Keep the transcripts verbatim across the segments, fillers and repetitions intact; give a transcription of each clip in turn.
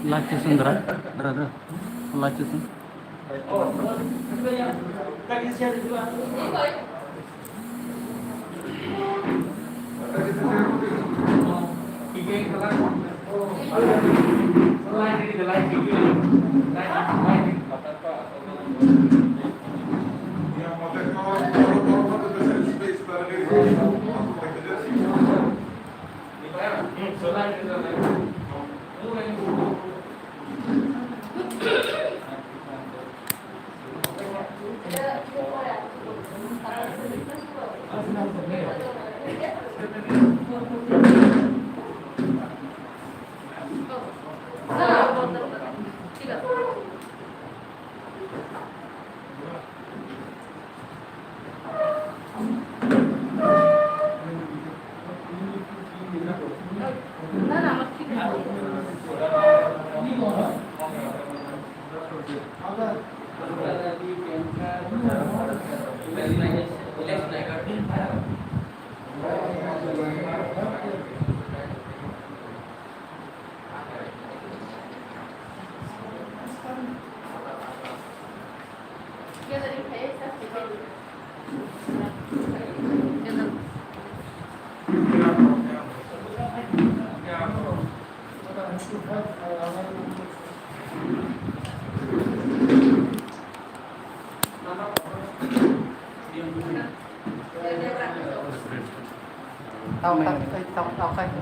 Live session dra, dra, dra. Live session.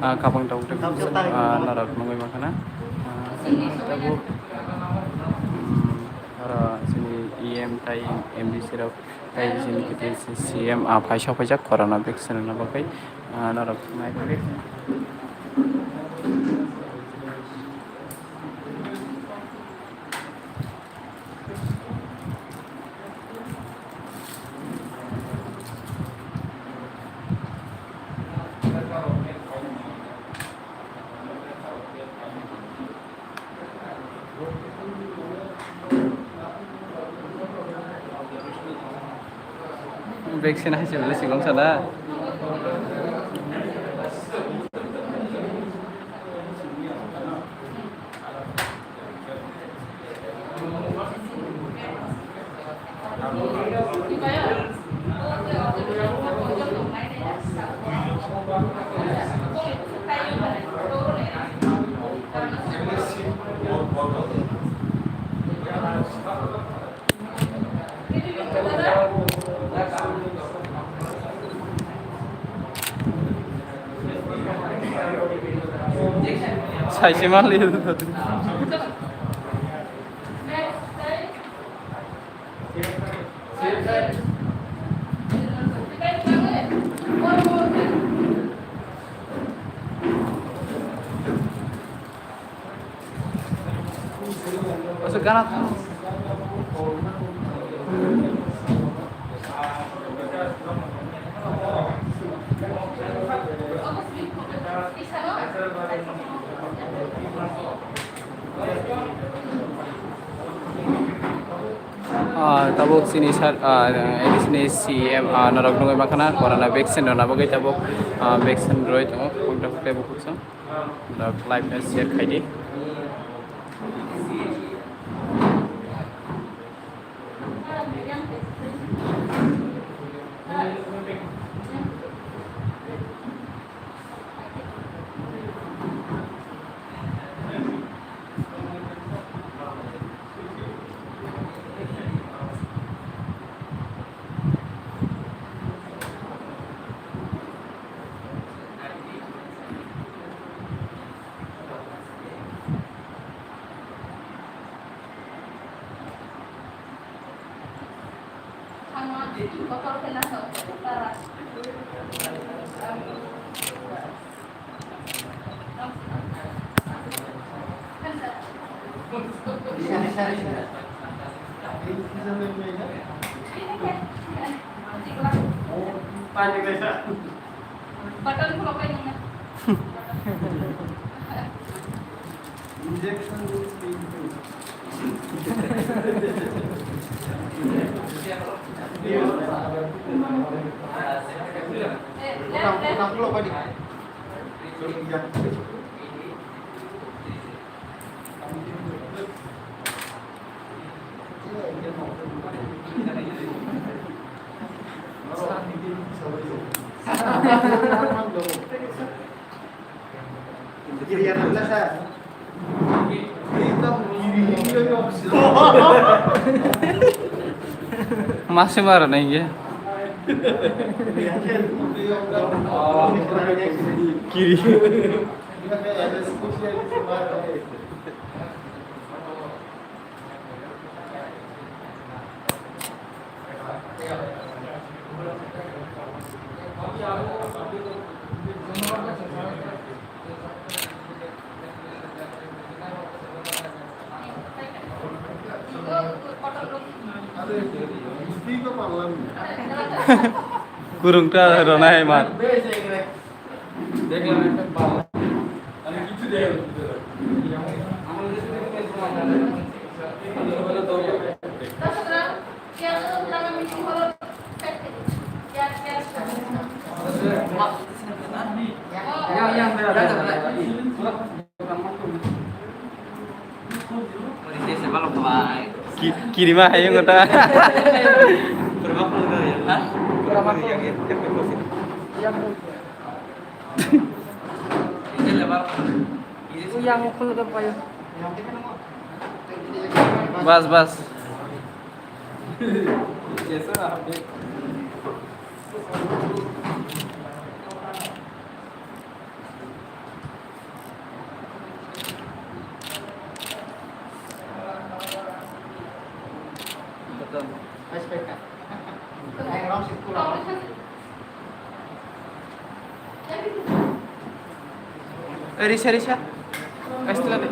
Ah, kabang tok tok. Ah, norok nugwi mankha na. Ah, tabuk, hmm, oro chini E M tai M D C rok tai chini K T C C M, ah, phai sok phaijak corona vaccine rwna bagwi. Ah, norok nai. Vaccine hai se belai siklang sana. Saise manliya. Ah, tabuk chini sar, ah, chini C M, ah, norok nugwi mankha na, corona vaccine rwna bagwi tabuk, ah, vaccine rwui tongo, phone tei bukhuk song. Norok live no share khai di. Button khulokbai nini. Injection. Button, button khulokbai di. Masih marah nih ya. Kiri. Kurung ta ronai mar. Ki-, kirima hai wngkha ta. Bas, bas. Risa, risa. Kaisa tla de.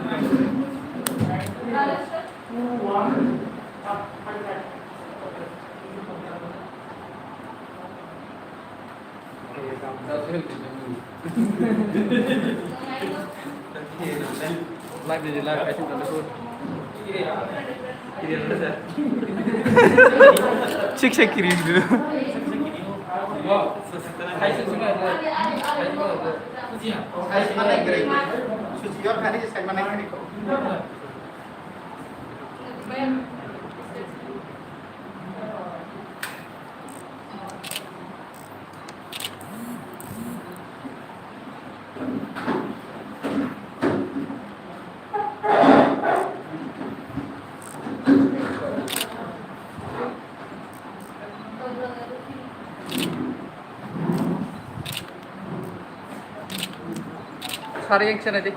Live di live, I think twenty-four. Sik sik kiri dulu. Sari yang sana deh.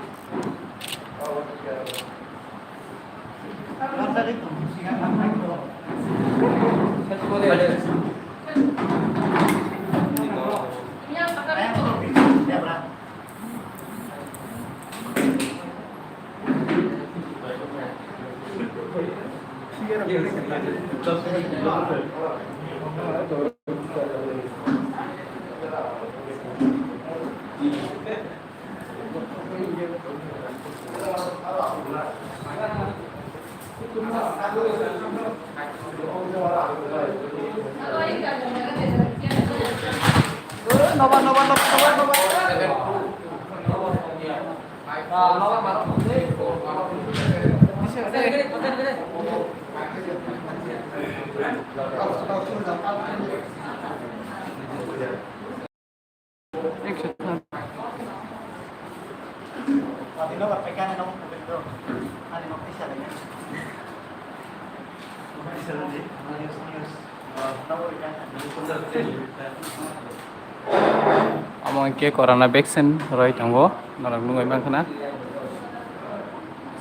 Omo hwnkhe corona vaccine rwi tongo, norok nugwi mankha na.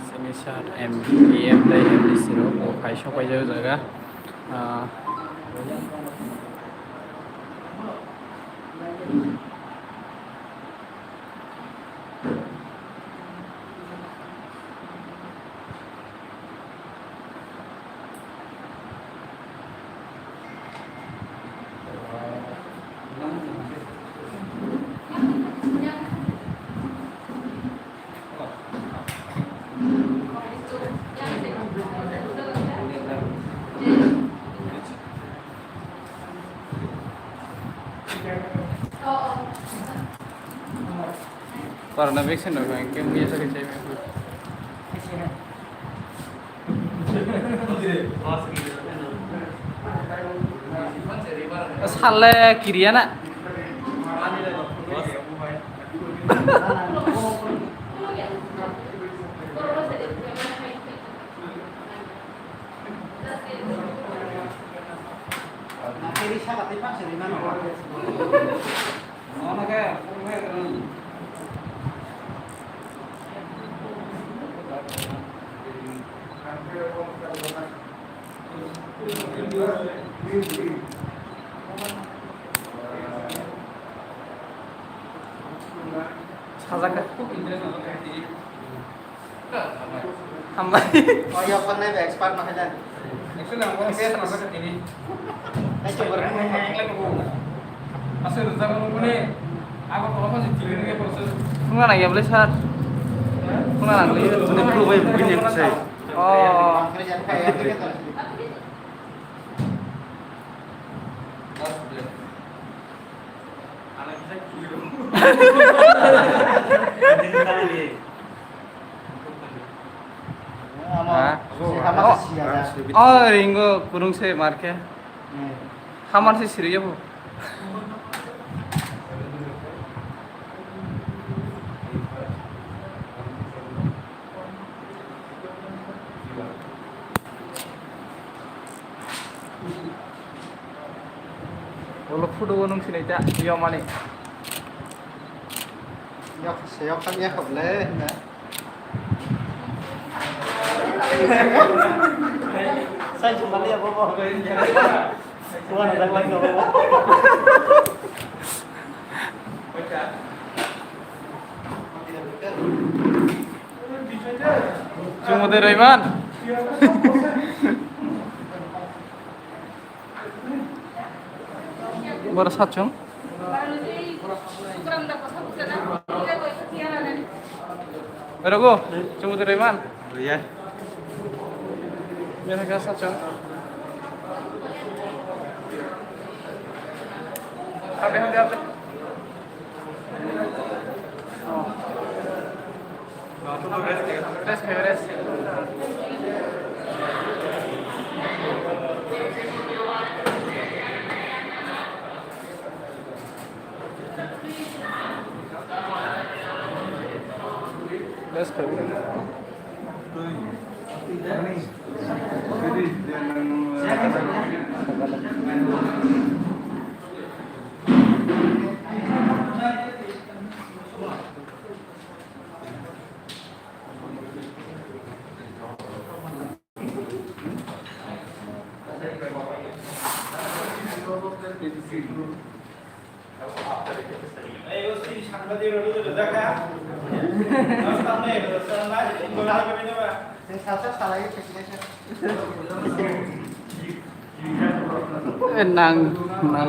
Sini sir, M D M tei M D C rok bo phai sok paijak o jaga. Ah, Corona vaccine rok hwnkhe muya sakhe chai. Salle kiriya na. Sajak kha. Hambai. Oh, iya, pernah ada expert makanya. Actually, ang ko test masa ke tini. Ayo, berapa? Asal rezak ko ni. Ako kalau masih tiga ni kalau sir. Kung na nang ya boleh sir? Kung na nang boleh? Ini perlu banyak bunyi saya. Oh. Kerja kayak gitu. Ha? Oh, ringo kurung se marke. Hamar se siriya bo. Ulo photo o nung sinai ta, yomani. Yok se yok tam ya khob le na. Sai chumali ya bobo. Kuan ada lagi bobo. Chumudi Raiman. Boro sachung. Rogo, chumudi Raiman. Iya. Bini khe sachung. Habe, habe, habe. Nang, nang.